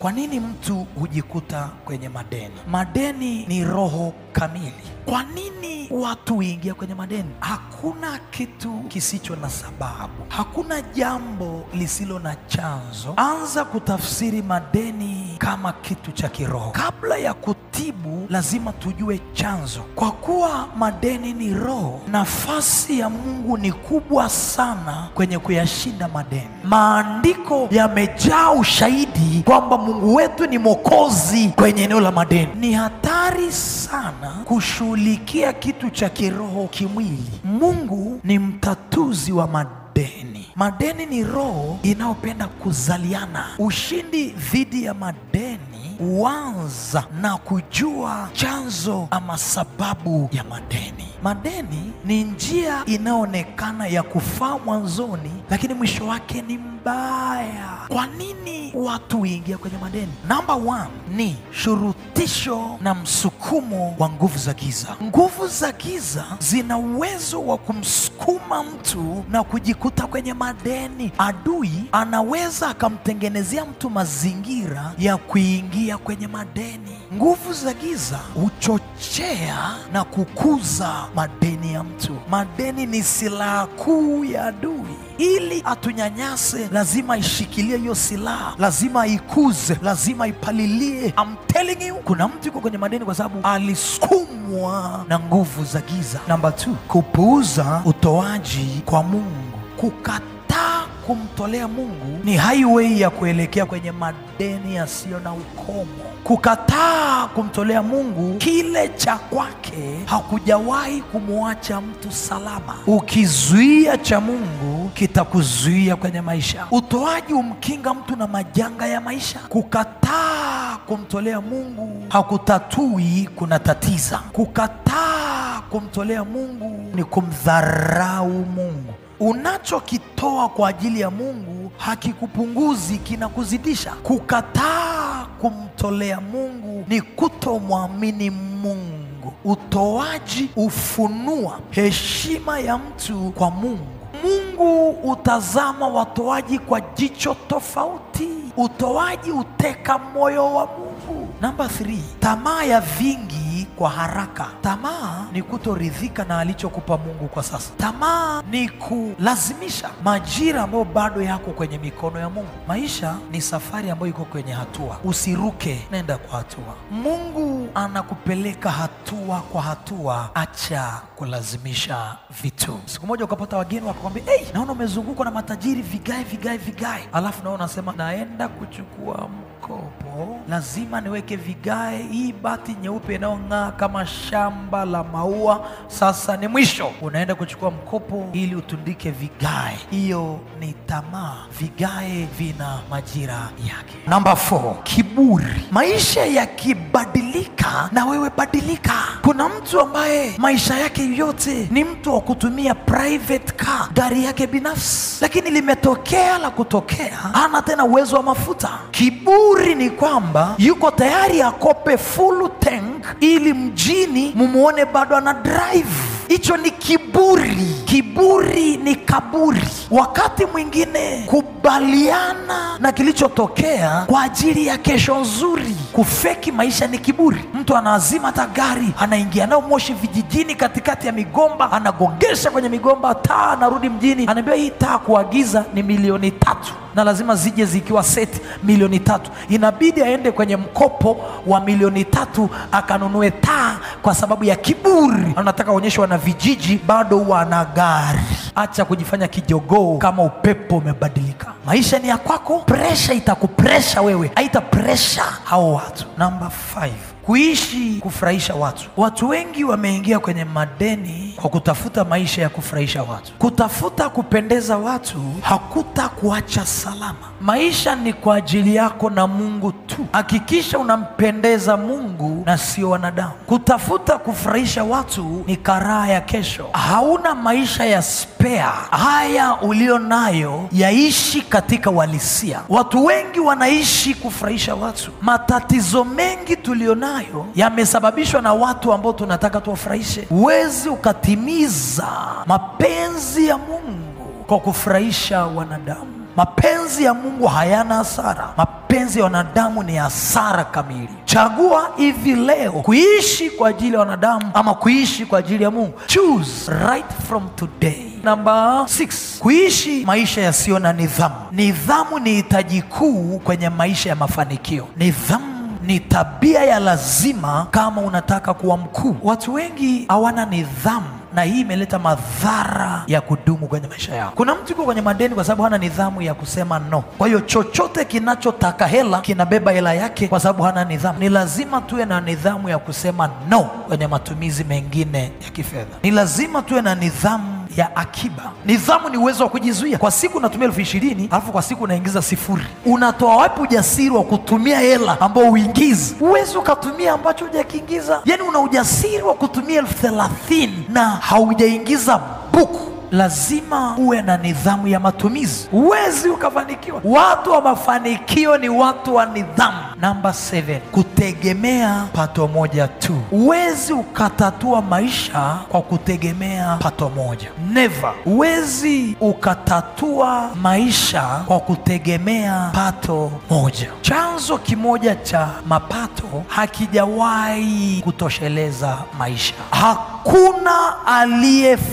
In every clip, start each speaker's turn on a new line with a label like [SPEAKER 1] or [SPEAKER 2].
[SPEAKER 1] Kwa nini mtu hujikuta kwenye madeni? Madeni ni roho kamili. Kwa nini watu huingia kwenye madeni? Hakuna kitu kisicho na sababu. Hakuna jambo lisilo na chanzo. Anza kutafsiri madeni kama kitu cha kiroho. Kabla ya kutibu, lazima tujue chanzo. Kwa kuwa madeni ni roho, nafasi ya Mungu ni kubwa sana kwenye kuyashinda madeni. Maandiko yamejaa ushahidi kwamba Mungu wetu ni Mwokozi kwenye eneo la madeni. Ni hatari sana kushughulikia kitu cha kiroho kimwili. Mungu ni mtatuzi wa madeni. Madeni ni roho inayopenda kuzaliana. Ushindi dhidi ya madeni huanza na kujua chanzo ama sababu ya madeni. Madeni ni njia inaonekana ya kufaa mwanzoni, lakini mwisho wake ni mbaya. Kwa nini watu huingia kwenye madeni? Number 1 ni shurutisho na msukumo wa nguvu za giza. Nguvu za giza zina uwezo wa kumsukuma mtu na kujikuta kwenye madeni. Adui anaweza akamtengenezea mtu mazingira ya kuingia kwenye madeni. Nguvu za giza huchochea na kukuza madeni ya mtu. Madeni ni silaha kuu ya adui. Ili atunyanyase, lazima ishikilie hiyo silaha, lazima ikuze, lazima ipalilie. I'm telling you, kuna mtu yuko kwenye madeni kwa sababu alisukumwa na nguvu za giza. Number 2, kupuuza utoaji kwa Mungu. Kukataa kumtolea Mungu ni highway ya kuelekea kwenye madeni yasiyo na ukomo. Kukataa kumtolea Mungu kile cha kwake hakujawahi kumwacha mtu salama. Ukizuia cha Mungu kitakuzuia kwenye maisha. Utoaji umkinga mtu na majanga ya maisha. Kukataa kumtolea Mungu hakutatui, kuna tatiza. Kukataa kumtolea Mungu ni kumdharau Mungu. Unachokitoa kwa ajili ya Mungu hakikupunguzi, kinakuzidisha. Kukataa kumtolea Mungu ni kutomwamini Mungu. Utoaji ufunua heshima ya mtu kwa Mungu. Mungu utazama watoaji kwa jicho tofauti. Utoaji uteka moyo wa Mungu. Number 3, tamaa ya vingi kwa haraka. Tamaa ni kutoridhika na alichokupa Mungu kwa sasa. Tamaa ni kulazimisha majira ambayo bado yako kwenye mikono ya Mungu. Maisha ni safari ambayo iko kwenye hatua. Usiruke, nenda kwa hatua. Mungu anakupeleka hatua kwa hatua. Acha kulazimisha vitu. Siku moja ukapata wageni wakakwambia, "Hey, naona umezungukwa na matajiri vigae vigae vigae." Alafu naona unasema, "Naenda kuchukua mkopo, lazima niweke vigae, hii bati nyeupe inayong'aa kama shamba la maua sasa ni mwisho." Unaenda kuchukua mkopo ili utundike vigae. Hiyo ni tamaa. Vigae vina majira yake. Number 4, kiburi. Maisha yakibadilika na wewe badilika. Kuna mtu ambaye maisha yake yote ni mtu wa kutumia private car, gari yake binafsi, lakini limetokea la kutokea, hana tena uwezo wa mafuta. Kiburi ni kwamba yuko tayari akope full tank ili mjini mumuone bado ana drive. Hicho ni kiburi. Kiburi ni kaburi. Wakati mwingine kubaliana na kilichotokea kwa ajili ya kesho nzuri. Kufeki maisha ni kiburi. Mtu anaazima hata gari, anaingia nao moshi vijijini katikati ya migomba, anagongesha kwenye migomba taa, anarudi mjini, anaambiwa hii taa kuagiza ni 3,000,000 na lazima zije zikiwa set 3,000,000. Inabidi aende kwenye mkopo wa 3,000,000 akanunue taa kwa sababu ya kiburi. Anataka aonyeshwe na vijiji bado wana gari. Acha kujifanya kijogoo kama upepo umebadilika. Maisha ni ya kwako. Pressure itakupresha wewe, haita pressure hao watu. Number 5, kuishi kufurahisha watu. Watu wengi wameingia kwenye madeni kwa kutafuta maisha ya kufurahisha watu. Kutafuta kupendeza watu hakutakuacha salama. Maisha ni kwa ajili yako na Mungu tu. Hakikisha unampendeza Mungu na sio wanadamu. Kutafuta kufurahisha watu ni karaha ya kesho. Hauna maisha ya spare. Haya ulionayo yaishi katika uhalisia. Watu wengi wanaishi kufurahisha watu. Matatizo mengi tulionayo yamesababishwa na watu ambao tunataka tuwafurahishe. Huwezi ukatimiza mapenzi ya Mungu kwa kufurahisha wanadamu. Mapenzi ya Mungu hayana hasara. Mapenzi ya wanadamu ni hasara kamili. Chagua hivi leo kuishi kwa ajili ya wanadamu ama kuishi kwa ajili ya Mungu. Choose right from today. Namba 6, kuishi maisha yasiyo na nidhamu. Nidhamu ni hitaji kuu kwenye maisha ya mafanikio. Nidhamu ni tabia ya lazima kama unataka kuwa mkuu. Watu wengi hawana nidhamu, na hii imeleta madhara ya kudumu kwenye maisha yao. Kuna mtu yuko kwenye madeni kwa sababu hana nidhamu ya kusema no. Kwa hiyo chochote kinachotaka hela kinabeba hela yake kwa sababu hana nidhamu. Ni lazima tuwe na nidhamu ya kusema no kwenye matumizi mengine ya kifedha. Ni lazima tuwe na nidhamu ya akiba. Nidhamu ni uwezo wa kujizuia. Kwa siku unatumia 20,000, alafu kwa siku unaingiza 0. Unatoa wapi ujasiri wa kutumia hela ambao uingizi? Uwezo ukatumia ambacho hujakiingiza. Yaani una ujasiri wa kutumia 30,000 na haujaingiza buku. Lazima uwe na nidhamu ya matumizi. Huwezi ukafanikiwa. Watu wa mafanikio ni watu wa nidhamu. Namba 7, kutegemea pato moja tu. Huwezi ukatatua maisha kwa kutegemea pato moja. Never. Huwezi ukatatua maisha kwa kutegemea pato moja. Chanzo kimoja cha mapato hakijawahi kutosheleza maisha. Hakuna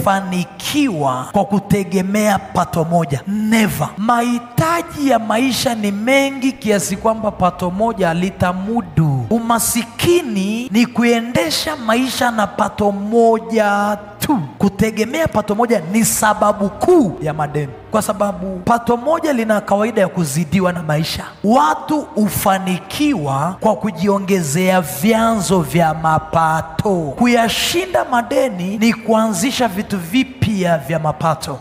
[SPEAKER 1] aliyefanikiwa kwa kutegemea pato moja. Never. Mahitaji ya maisha ni mengi kiasi kwamba pato moja litamudu. Umasikini ni kuendesha maisha na pato moja tu. Kutegemea pato moja ni sababu kuu ya madeni, kwa sababu pato moja lina kawaida ya kuzidiwa na maisha. Watu hufanikiwa kwa kujiongezea vyanzo vya mapato. Kuyashinda madeni ni kuanzisha vitu vipya vya mapato.